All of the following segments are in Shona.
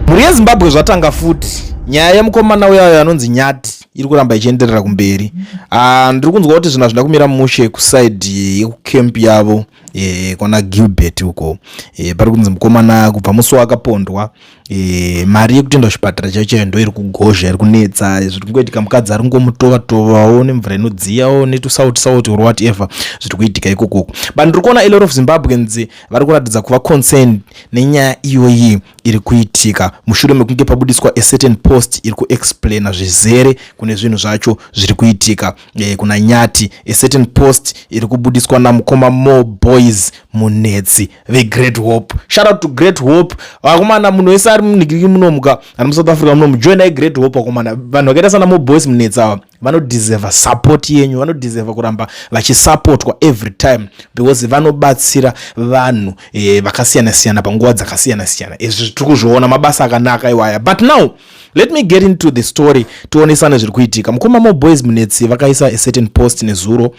Mhuri yeZimbabwe, zvatanga futi. Nyaya yemukomana uyayo anonzi Nyati iri kuramba ichienderera kumberi. Ah, ndiri kunzwa kuti zvinhu hazvina kumira mushe kuside yekucamp yavo kwana Gilbert uko. Pari kunzi mukomana kubva musi waakapondwa, mari yekutoenda kuchipatara chaiyo chaiyo ndo iri kugozha, iri kunetsa. Zviri kungoitika, mukadzi ari kungomutova tovawo nemvura inodziyawo netusauti sauti or whatever zviri kuitika ikokoko. But ndiri kuona a lot of Zimbabweans vari kuratidza kuva concerned nenyaya iyoyi iri kuitika mushure mekunge pabudiswa a certain post iri kuexplaina zvizere kune zvinhu zvacho zviri kuitika kuna Nyati. A certain post iri kubudiswa namukoma Mo Boys Munetsi veGreat Hope. Shout out to Great Hope, vakomana. Munhu wese ari munhikiriki munomuka, ari muSouth Africa munomu, joinai Great Hope, vakomana. Vanhu vakaita sana Mo Boys Munetsi ava vanodeserva support yenyu, vanodeserva kuramba vachisapotwa every time because vanobatsira vanhu vakasiyana-siyana panguva dzakasiyana-siyana. Izvi tiri kuzviona, mabasa akanaka iwaya. But now let me get into the story, tionesane zviri kuitika. Mukoma Mo Boys Munetsi vakaisa a certain post nezuro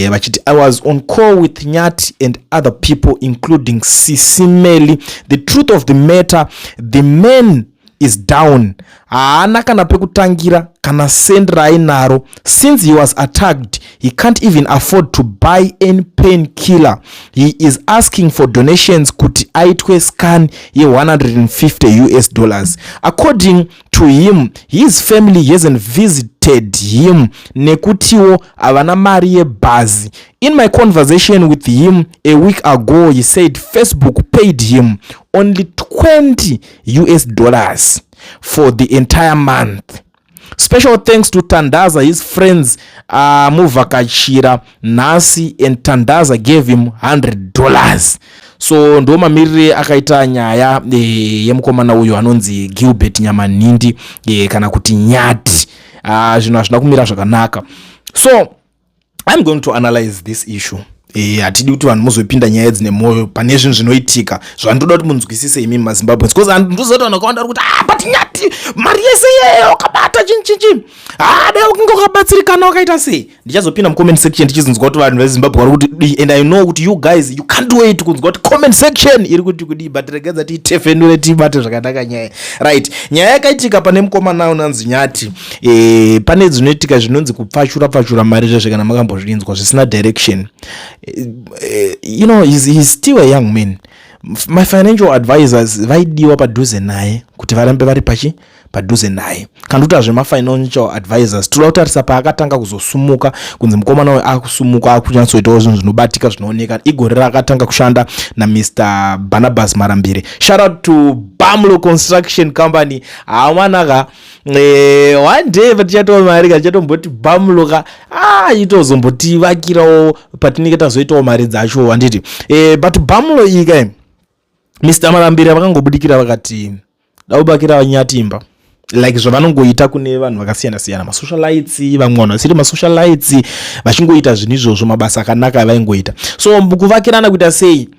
vachiti, "I was on call with Nyati and other people, including Sisimeli. The truth of the matter, the man is down. Haana kana pekutangira, kana sendi raainaro. Since he was attacked, he can't even afford to buy any pain killer. He is asking for donations kuti aitwe scan ye150 US dollars. According to him, his family hasn't visited him nekutiwo havana mari yebhazi. In my conversation with him a week ago, he said Facebook paid him only $20 US for the entire month. Special thanks to Tandaza, his friends muvhakachira nhasi and Tandaza gave him $100." So ndo mamirire akaita nyaya yemukomana uyu anonzi Gilbert Nyamanhindi, kana kuti Nyati. Zvinhu hazvina kumira zvakanaka. So I'm going to analyze this issue. Hatidi kuti vanhu muzopinda nyaya dzine mwoyo pane zvinhu zvinoitika. Zvandoda kuti munzwisise imi maZimbabweans, because ndoziva kuti vanhu vakawanda vari kuti, "Ah, but Nyati mari yese iyeyo wakabata chinchinchi, ah, dai wakunge wakabatsirikana wakaita sei?" Ndichazopinda mucomment section ndichizinzwa kuti vanhu veZimbabwe vari kuti dii, and I know kuti you guys, you can't wait kunzwa kuti comment section iri kuti kudii. But regedza tiitefenure, tiibate zvakanaka nyaya. Right, nyaya yakaitika pane mukomana unonzi Nyati, pane zvinoitika zvinonzi kupfachura pfachura mari zvezve, kana makambozvinzwa, zvisina direction. He's still a young man. My financial advisors vaidiwa padhuze naye kuti varambe vari pachi padhuze naye. Kana kuti zvemafinancial advisors, toda kutarisa paakatanga kuzosumuka, kunzi mukomana uyu akusumuka, akunyatsoitawo zvinhu zvinobatika, zvinooneka, igore raakatanga kushanda naMr Barnabas Marambire. Shout out to Bamlo Construction Company. Hamanaka, one day patichatoa mari, katichatomboti Bamlo ka, ah, itozombotivakirawo patinenge tazoitawo mari dzacho, handiti? But Bamlo iyi kai, Mr Marambire vakangobudikira vakati daubakira Nyatimba, like zvavanongoita kune vanhu vakasiyana siyana, masocialites, vamwe vanhu vasiri masocialites, vachingoita zvinhu izvozvo, mabasa akanaka avaingoita. So mukuvakirana kuita sei,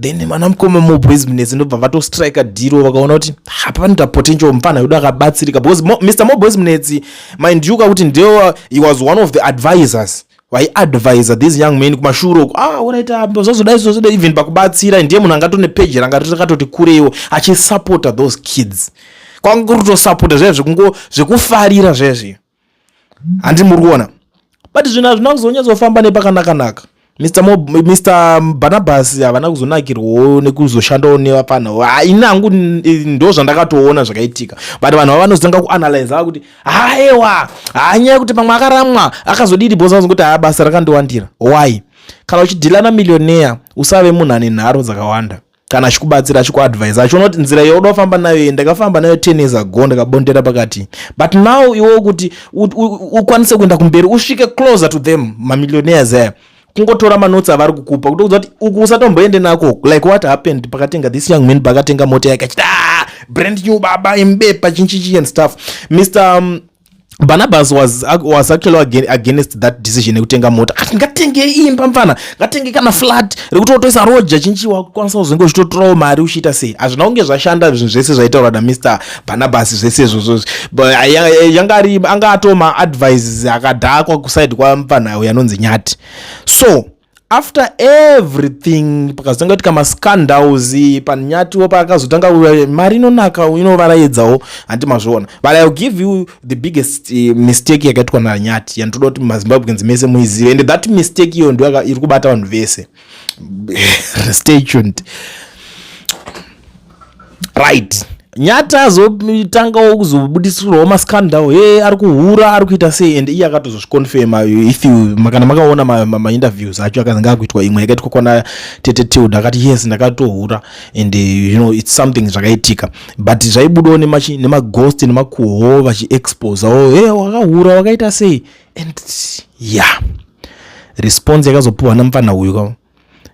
then vana mukoma Moboys ndobva vatostrika deal, vakaona kuti hapa panoita potential, mufana wedu akabatsirika, because Mr Moboys Munetsi, mind you, kakuti ndio, he was one of the advisors vaiadvisa these young men kumashure uko. Ah, unaita zvazodai, zvazodai, even pakubatsira ndiye munhu angatone peji ranga rakatoti kureiwo achisapota those kids. Kwanga kuri kutosapota zvezvo, zvekufarira zvezvi, handi muri kuona? But zvinhu hazvina kuzonyatsofamba nepakanaka-naka. Mr Barnabas havana kuzonakirwawo nekuzoshandawo nevapfana. Ini hangu ndo zvandakatoona zvakaitika, but vanhu vava vanozotanga kuanalyza kuti haiwa, hanyaya yekuti pamwe akaramwa, akazodidi, because vanozongoti, "Haa, basa rakandiwandira." Why? Kana uchideala namillionaire, usave munhu ane nharo dzakawanda. Kana achikubatsira, achikuadvisa, achiona kuti nzira yauda kufamba nayo, ndakafamba nayo 10 years ago, ndakabondera pakati, but now iwo kuti ukwanise kuenda kumberi, usvike closer to them, mamillionaires aya, kungotora manotsi avari kukupa, kutokuudza kuti uku usatomboende nako. Like what happened pakatenga this young man, pakatenga mota yake achiti, "Ah, brand new baba, imbepa chinchichi and stuff." Mr Barnabas was actually against that decision yekutenga mota. Ati ngatenge imba mfana, ngatenge kana flat rekuti otoisa roja chinchi, wakukwanisa kuzonge uchitotorawo mari uchiita sei. Hazvina kunge zvashanda zvinhu zvese zvaitaurwa naMr Barnabas zvese izvozvo. Yanga ari anga atoma advices akadhakwa kuside kwamufana uyu anonzi Nyati. So After everything, pakazotanga kuitika mascandals panyatiwo, paakazotanga mari inonaka, inovaraidzawo, handi mazviona? But I will give you the biggest mistake yakaitwa nanyati yandoda kuti maZimbabweans mese muizive, and that mistake iyo ndo iri kubata vanhu vese. Stay tuned. Right, Nyati azotangawo kuzobudisirwawo mascandal, he ari kuhura, ari kuita sei, and iye akatozozviconfirma. If you kana makaona mainterviews acho akazanga akuitwa, imwe yakaitwa kwana Tete Tilda, akati, "Yes, ndakatohura," and it's something zvakaitika, but zvaibudawo nemaghost nemakuho vachiexposawo, "He, wakahura, wakaita sei?" And yeah, response yakazopuhwa namufana uyu ka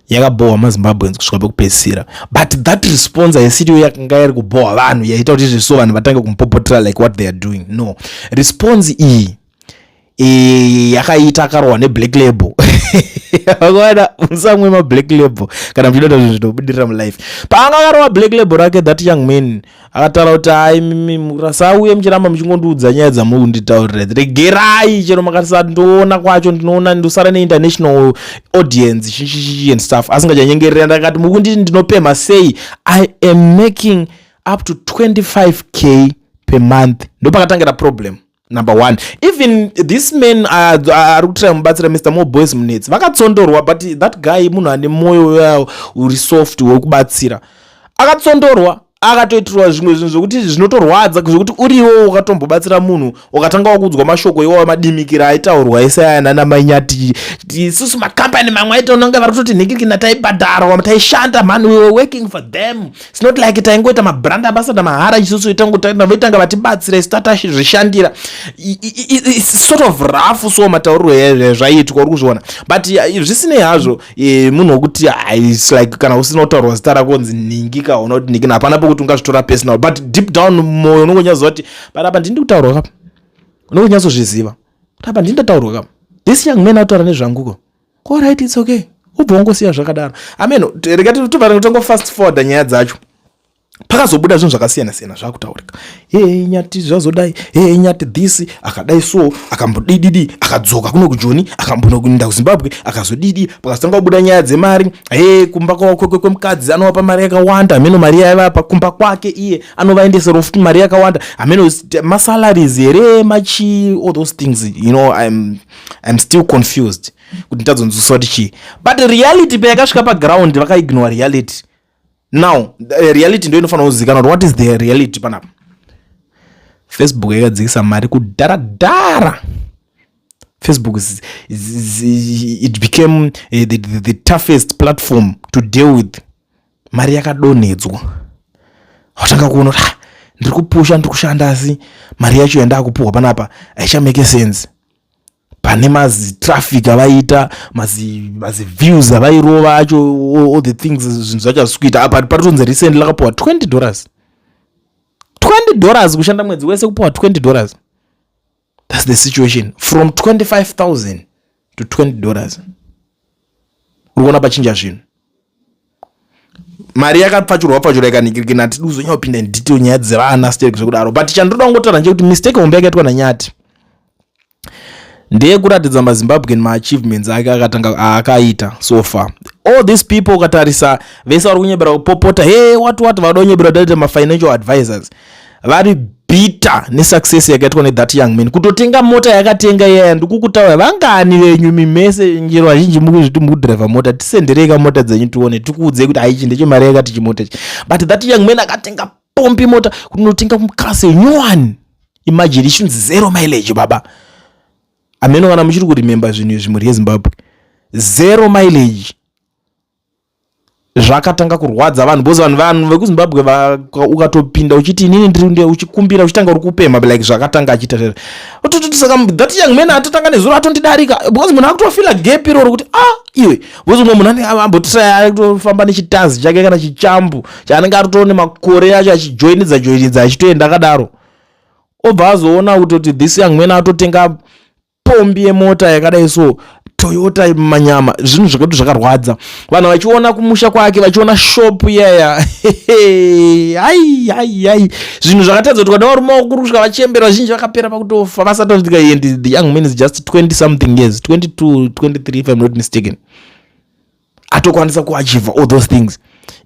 yakabhohwa maZimbabweans kusvika pekupedzisira. But that response haisiriyo yakanga iri kubhohwa vanhu yaita kuti izvezvo vanhu vatange kumupopotera like what they are doing. No response iyi yakaita akarohwa neblack label. Akaona musamwe mablack label kana muchida kuita zvinhu zvinobudirira mulife. Paanga akarohwa black label rake, that young man akataura kuti, "Ai, rasauye muchiramba muchingondiudza nyaya dzamukunditaurira, regerai. Chero makasandiona kwacho, ndinoona ndosara neinternational audience chichichi and stuff." Asingachanyengerera, ndakati, "Mukunditi ndinopemha sei? I am making up to 25K per month." Ndopakatangira problem number one. Even this man ari kutry mubatsira, Mr Moboys Munetsi, vakatsondorwa, but that guy munhu ane mwoyo uri soft wekubatsira. Akatsondorwa, akatoitirwa zvimwe zvinhu zvokuti zvinotorwadza, zvekuti uriwo ukatombobatsira munhu ukatanga wakuudzwa mashoko iwawo madimikira aitaurwa ese aya nana Mainyati. Isusu makambani mamwe aitaunanga vari kutoti nhingirikina, taibhadharwa, taishanda mani, we were working for them. It's not like taingoita mabrand ambassador mahara. Isusu vaitanga vatibatsira, isu tatazvishandira. It's sort of rough, so matauriro zvaiitwa, uri kuzviona? But zvisinei hazvo, munhu wekuti it's like kana usina kutaurwa zita rako nzi nhingi, kaona kuti nhingi, hapana pokuti ungazvitora personal, but deep down mwoyo unongonyatsoziva kuti panapa ndindi kutaurwa kapa. Unongonyatsozviziva kuti apa ndini ndataurwa kapa, this young man ataura nezvanguko. Alright, it's okay, ubva wangosiya zvakadaro. Amen. Rega tobva tango fast forward nyaya dzacho. Pakazobuda zvinhu zvakasiyana siyana zvakutaurika. He, Nyati zvazodai, he, Nyati this akadai, so akambodididi, akadzoka kuno kujoni, akambonokuenda kuZimbabwe, akazodidi. Pakazotanga kubuda nyaya dzemari, he, kumba kwemukadzi anovapa mari yakawanda, hameno mari yaivapa kumba kwake iye, anovaendeserawo futi mari yakawanda, hameno masalaries here, machi, all those things. I'm still confused kuti nditadzonzwisisa kuti chii, but reality payakasvika paground, vakaignore reality. Now reality ndo inofanira kuzivikanwa kuti what is the reality panapa. Facebook yakadzikisa mari kudharadhara. Facebook it became the toughest platform to deal with. Mari yakadonhedzwa, watanga kuona kuti, "Ah, ndiri kupusha, ndiri kushanda, asi mari yacho yandakupuhwa panapa haichamake sense." Pane mazitraffic avaita, maziviews avairova acho, all the things, zvinhu zvacho hazvisi kuita. Apa paritonzi recently lakapuhwa $20, $20 kushanda mwedzi wese, kupuhwa $20. That's the situation, from 25,000 to $20. Uri kuona pachinja zvinhu. Mari yakapfachurwa pfachurwa, ikanikirikina. Hatidi kuzonyanya kupinda in detail nyaya dzevana sterek zvekudaro, but chandoda kungotaura ndechekuti mistake hombe yakaitwa nanyati ndeyekuratidza maZimbabwean maachievements ake akatanga aakaita so far. All these people, ukatarisa vese vari kunyebera kupopota, he, what, vada kunyebera kutaita mafinancial advisors, vari bitter nesuccess yakaitwa nethat young man. Kutotenga mota yakatenga iyaya, ndikukutaura, vangani venyu mimese njero vazhinji mukuzviti mukudhiraivha mota, tisenderei mota dzenyu tione, tikuudzei kuti aichi ndechemari yakati chimota ichi. But that young man akatenga pombi mota, kunotenga muklasi new one. Imagine ichinzi zero mileage, baba. Ameno kana muchiri kuremember zvinhu izvi, mhuri yeZimbabwe. Zero mileage zvakatanga kurwadza vanhu, because vanhu vekuZimbabwe ukatopinda uchiti, "Inini ndiri," uchikumbira, uchitanga uri kupemha like zvakatanga achiita zvezvo. Otototi, "Saka that young man atotanga nezuro atondidarika," because munhu akutofila gap iroro kuti, "Ah, iwe," because umwe munhu anenge ambotry atofamba nechitazi chake kana chichambu chaanenge aritoone makore acho, achijoinidza joinidza, achitoenda akadaro, obva azoona kutoti this young man atotenga pombi yemota yakadai, so Toyota manyama. Zvinhu zvakati zvakarwadza vanhu vachiona kumusha kwake, vachiona shop iyaya. Ai ai ai, zvinhu zvakatadza kuti kana varume vakuru kusvika vachembera, vazhinji vakapera pakutofa vasati vasvika. And the young man is just 20 something years, 22, 23 if I'm not mistaken. Atokwanisa kuachieve all those things.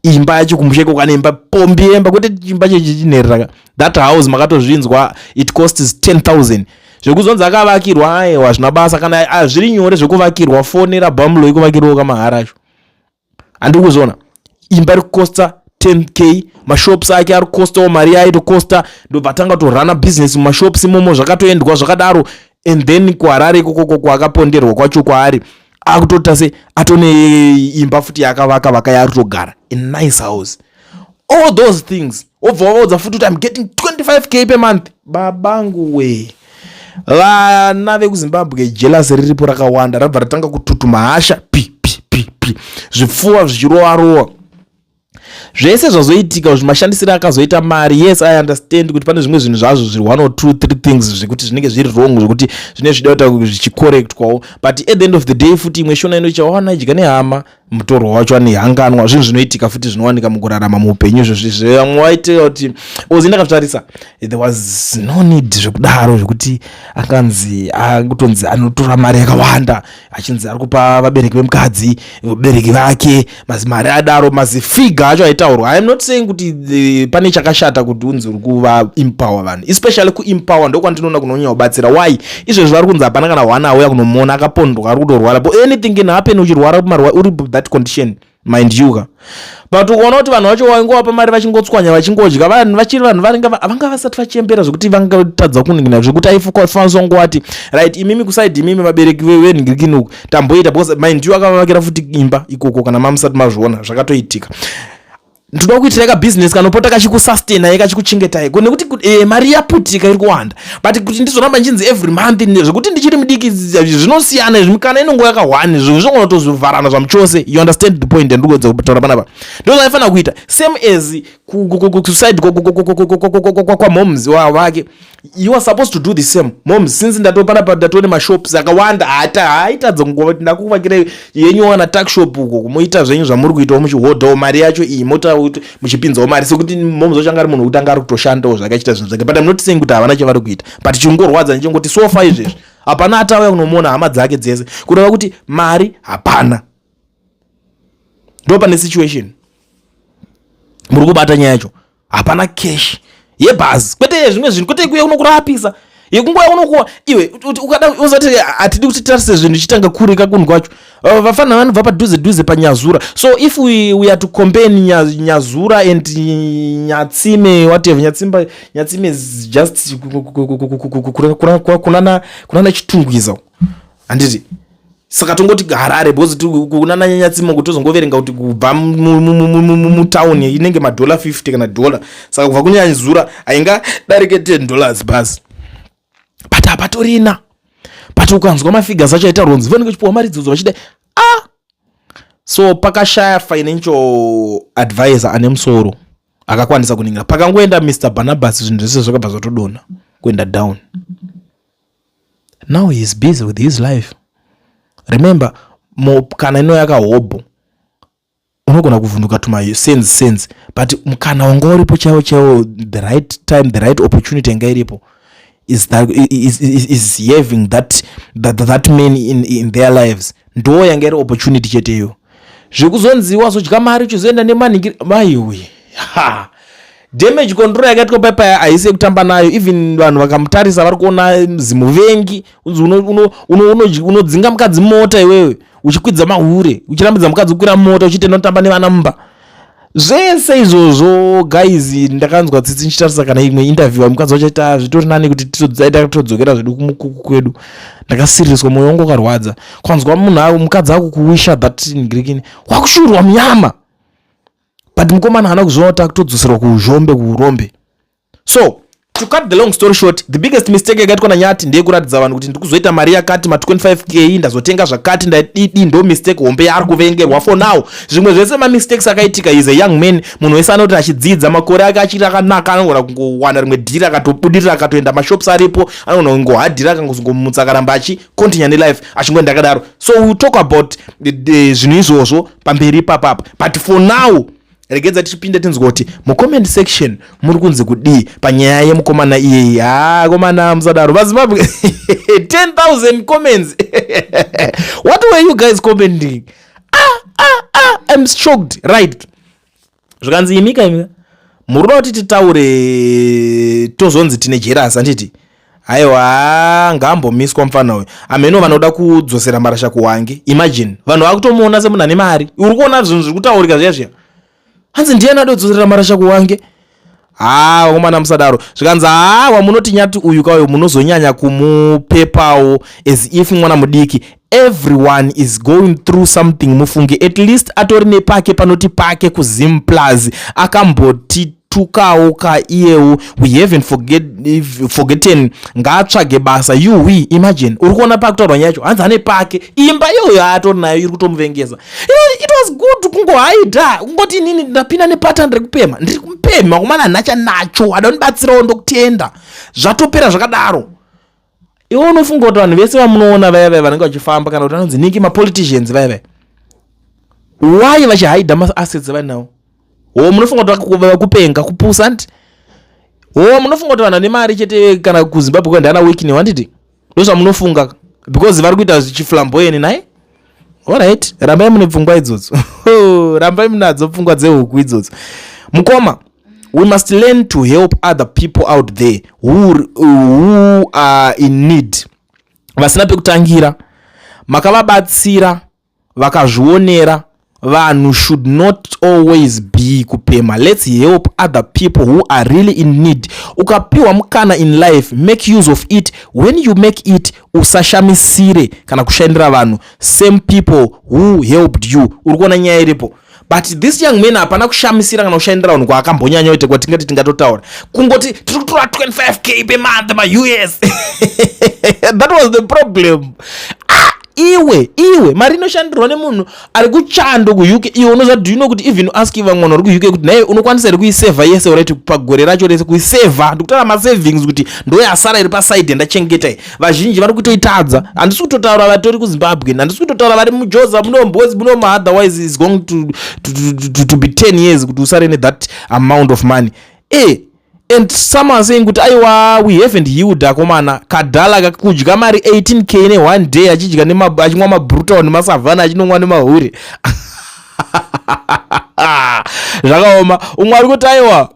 Imba yacho kumusha ikoko, ane imba pombi yemba, kwete chimba chechinherera. That house makatozvinzwa, it costs 10,000. Zvekuzonzi akavakirwa, aiwa, zvina basa. Kana zviri nyore zvekuvakirwa, fonera bamlo ikuvakirwawo kamahara acho. Handiri kuzviona. Imba iri kukosta 10K, mashops ake ari kukostawo mari yaitokosta. Ndobva tanga kutorana business mumashops imomo, zvakatoendwa zvakadaro. And then kuHarare ikokoko kwaakaponderwa kwacho kwaari, akutoita se atone imba futi yaakavaka vaka yaari kutogara, a nice house, all those things. Wobva wavaudza futi kuti I'm getting 25K per month. Babangu we, vana vekuZimbabwe, jealous riripo rakawanda, rabva ratanga kututuma hasha, pi pi pi pi, zvipfuva zvichirova rova. Zvese zvazoitika, zvimashandisiro akazoita mari. Yes, I understand kuti pane zvimwe zvinhu zvazvo zviri one or two three things zvekuti zvinenge zviri wrong, zvekuti zvinenge zvichida kuita zvichicorrectwawo. But at the end of the day futi, imwe shona inocha wana idya nehama, mutorwa wacho anehanganwa. Zvinhu zvinoitika futi, zvinowanika mukurarama muupenyu izvozvi. Vamwe vaitira kuti ozi ndakazvitarisa, there was no need zvekudaro, zvekuti akanzi akutonzi anotora mari yakawanda, achinzi ari kupa vabereki vemukadzi, vabereki vake, mazimari adaro, mazifigure acho aitaurwa. I am not saying kuti pane chakashata kuti unzi uri kuva empower vanhu, especially kuempower ndokwandinoona kunonyanya kubatsira. Why? Izvezvi vari kunzi hapana kana hwana auya kunomuona, akapondwa, ari kutorwara. But anything can happen uchirwara, uri that condition, mind you ka. But ukaona kuti vanhu vacho waingovapa mari vachingotswanya, vachingodya, vanhu vachiri vanhu vanga vasati vachembera zvekuti vangatadza kuningina, zvekuti aifanisa kungowati, "Right, imimi kuside, imimi vabereki venhingirikini uku, tamboita," because mind you akavavakira futi imba ikoko. Kana mamusati mazviona, zvakatoitika. Ndoda kuitira kabhizinesi kanopota kachikusustainai, kachikuchengetai, nekuti mari yaputika, iri kuwanda. But kuti ndizoramba nchinzi every month, zvekuti ndichiri mudiki zvinosiyana izvi. Mikana inongo yakahwani, zvinhu zvinogona kutozovharana zvamuchose. You understand the point andikuedza kutaura panapa? Ndo zvaifanira kuita, same as kuside kwamoms wake. You are supposed to do the same. "Moms, since ndatopanapa, ndatone mashops akawanda," hata haitadza kungoti, "Ndakuvakira yenyu wana tuckshop uko, moita zvenyu zvamuri kuitawo, muchihodhawo mari yacho iyi, mota muchipinzawo mari," sekuti moms wacho anga ari munhu wekuti anga ari kutoshandawo zvakachiita zvinhu zvake. But I'm not saying kuti havana chavari kuita, but chingorwadza ndichingoti so far izvezvi hapana atauya kunomuona, hama dzake dzese, kureva kuti mari hapana. Ndo pane situation muri kubata nyaya yacho. Hapana cash yebhazi, kwete zvimwe zvinhu, kwete kuya unokurapisa, yekungoya unokuwa iwe ukada uzati hatidi kuti tarise zvinhu ichitanga kurika kunhu kwacho. Vafana vanobva padhuze dhuze paNyazura. So if we are to compare Nyazura and Nyatsime, whatever, Nyatsimba, Nyatsime is just kunana Chitungwiza, handiti? Saka tongoti Harare, because kunana Nyatsime kuti tozongoverenga kuti kubva mutauni inenge madhola 50 kana dhola. Saka kubva kuNyazura haingadarike $10 basi, but hapatorina. But ukanzwa mafigures acho aita ronzi vanenge vachipiwa mari idzodzo vachida ah. So pakashaya financial advisor ane musoro akakwanisa kuningira. Pakangoenda Mr Barnabas, zvinhu zvese zvakabva zvatodonha kuenda down. Now he is busy with his life. Remember, kana ino yakahobho, unogona kuvhunduka tuma sense sense, but mukana wanga uripo chaiwo chaiwo, the right time, the right opportunity yanga iripo is having that man in their lives. Ndo yanga iri opportunity cheteyo. Zvekuzonzi wazodya mari uchizoenda nemanhingiri, maiwe, ha, damage control yakaitwa paipaya haisi yekutamba nayo. Even vanhu vakamutarisa vari kuona zimuvengi. Unzi unodzinga mukadzi mota iwewe, uchikwidza mahure, uchirambidza mukadzi kukwira mota, uchiita notamba nevana mumba, zvese izvozvo. Guys, ndakanzwa tsitsi ndichitarisa kana imwe interview, mukadzi wacho aita zvitori nani kuti todzokera zvedu kumukuku kwedu. Ndakasiririswa, mwoyo wangu wakarwadza kwanzwa munhu mukadzi akukuwisha that ngirikini wakushurwa munyama. But mukomana haana kuzviona kuti akutodzoserwa kuzhombe, kuurombe. So to cut the long story short, the biggest mistake yakaitwa naNyati ndeyekuratidza vanhu kuti ndikuzoita mari yakati, ma25K, ndazotenga zvakati, ndadidi. Ndo mistake hombe yaari kuvengerwa for now. Zvimwe zvese mamistakes akaitika, is a young man. Munhu wese anoti achidzidza, makore ake achiri akanaka, anogona kungowana rimwe dhiri akatobudirira, akatoenda, mashops aripo, anogona kungohadhira, akangozongomutsa, akaramba achicontinue nelife, achingoenda akadaro. So we talk about zvinhu izvozvo pamberi ipapapa. But for now, regedza tichipinda tinzwa kuti mucomment section muri kunzi kudii panyaya yemukomana iyeyi. Ha, komana, musadaro vaZimbabwe. 10,000 comments. What were you guys commenting? Ah, ah, ah. I'm shocked, right? Zvikanzi, imika, imika, muruda kuti titaure tozonzi tine jealous, handiti? Aiwa, ngaambomiswa mufana uyu. Ameno vanoda kudzosera marasha kuHwange. Imagine, vanhu vakutomuona semunhu ane mari. Uri kuona zvinhu zviri kutaurika zviya zviya, hanzi ndiani ada kudzosera marasha kuHwange? Ha, vakomana, musadaro. Zvikanzi, ha, wamunoti Nyati uyu kauyo munozonyanya kumupepawo as if mwana mudiki. Everyone is going through something, mufunge. At least atori nepake panoti pake kuZim Plus. Akambotitukawo ka iyewo, we haven't forgotten. Ngaatsvage basa yuwi. Imagine, uri kuona pakutaurwa nyaya yacho, hanzi ane pake, imba iyoyo atori nayo iri kutomuvengesa. It was good kungohaidha, kungoti inini ndapinda nepattern rekupemha, ndiri kupemha kumana nhacha nacho, ada kundibatsirawo, ndokutenda, zvatopera zvakadaro. Iwe unofunga kuti vanhu vese vamunoona vaya vaya vanenge vachifamba, kana kuti vanonzi niki, mapoliticians vaya vaya, why vachihaidha maassets vainawo? Ho, munofunga kuti kupenga, kupusa nti? Ho, munofunga kuti vanhu vane mari chete kana kuZimbabwe kuenda ana Wicknell, handiti? Ndozvamunofunga because vari kuita zvichiflamboyant nai. Alright, rambai mune pfungwa idzodzo, rambai munadzo pfungwa dzehuku idzodzo. Mukoma, we must learn to help other people out there who are in need, vasina pekutangira. Makavabatsira vakazvionera. Vanhu should not always be kupema. Let's help other people who are really in need. Ukapiwa mukana in life, make use of it. When you make it, usashamisire kana kushandira vanhu, same people who helped you. Uri kuona nyaya iripo? But this young man hapana kushamisira kana kushandira vanhu kwaakambonyanya kuita kwatingati tingatotaura. Kungoti tiri kutora 25K pemonth maUS, that was the problem. Ah, iwe, iwe, mari inoshandirwa nemunhu ari kuchando kuUK, iwe unoziva, do you know kuti even ask vamwe vanhu vari kuUK kuti naiwe unokwanisa here kuisevha yese, right, pagore racho rese kuisevha? Ndikutaura masavings kuti ndoyasara iri paside yandachengeta. Vazhinji vari kutoitadza. Handisi kutotaura vatori kuZimbabwe, handisi kutotaura vari muJoza munombozi munoma. Otherwise is going to be 10 years kuti usare nethat amount of money. And some are saying kuti aiwa, we haven't healed. Akomana, kadhala kakudya mari 18K neone day, achidya, achimwa mabrutal nemaSavanna, achinomwa nemahure, zvakaoma. Umwe ari kuti aiwa,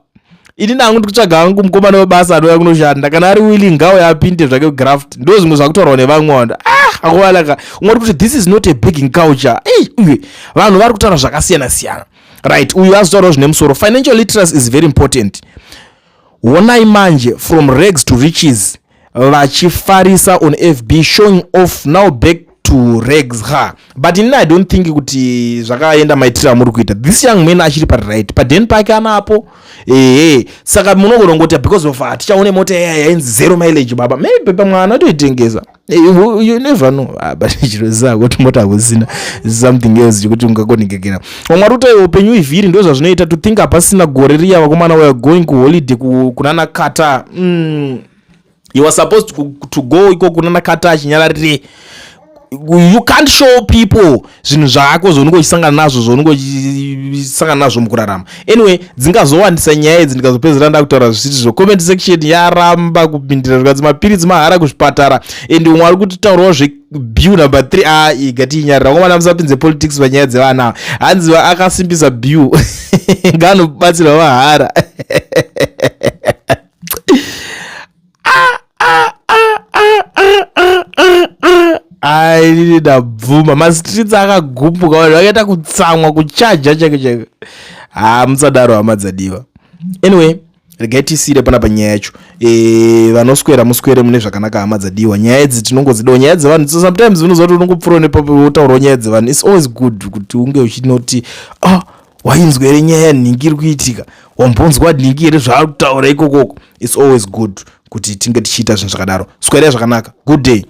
ini nangu ndikutsvaga hangu mukomana webasa anouya kunoshanda, kana ari willing ngauya apinde zvake graft. Ndo zvimwe zvakutaurwa nevamwe vanhu. Ah, akuvalaka. Umwe ari kuti this is not a begging culture. Ei, uye vanhu vari kutaura zvakasiyana siyana, right? Uyu azotaurawo zvine musoro: financial literacy is very important. Honai manje, from rags to riches, vachifarisa on FB showing off, now back to rags. Ha, but inini I don't think kuti zvakaenda maitiro amuri kuita. This young man achiri paright paden pake anapo, ehe. Saka munogona kungoti because of hatichaone mota iya yainzi zero mileage, baba, maybe pamwe anatoitengesa. You never know. Ah, but chinoziva kuti mota hakusina something else chekuti ungakonekekera. Vamwe vari kuti upenyu ivhiri, ndo zvazvinoita. To think hapasina gore riya, vakomana, we are going kuholiday kunana Qatar. He was supposed to go iko kunana Qatar achinyararire. You can't show people zvinhu zvako zvaunenge uchisangana nazvo, zvaunenge uchisangana nazvo mukurarama. Anyway, dzingazowandisa nyaya idzi, ndikazopedzera ndakutaura zvisiri. Comment section yaramba kupindira, zvikanzi mapiritsi mahara kuzvipatara. And umwe ari kutitaurawo zvebill number 3. A, igatiinyarira komana, musapinze politics panyaya dzevana ava. Hanzi akasimbisa bill, ngaanobatsirwa mahara. Ah, ah, ah, ai, ndabvuma, mastreets akagumbuka, vanhu vakaita kutsamwa, kuchaja chake chake. Ha, musadaro, hama dzadiwa. Anyway, regai tisiyire panapa nyaya yacho. Vanoswera muswere mune zvakanaka, hama dzadiwa. Nyaya idzi tinongodzidawo, nyaya dzevanhu. So sometimes unoziva kuti unongopfuurawo nepapo wotaurawo nyaya dzevanhu. It's always good kuti unge uchinoti, ah, wainzwa here nyaya yanhingi iri kuitika? Wambonzwa nhingi here zvaari kutaura ikokoko? It's always good kuti tinge tichiita zvinhu zvakadaro. Swerai zvakanaka, good day.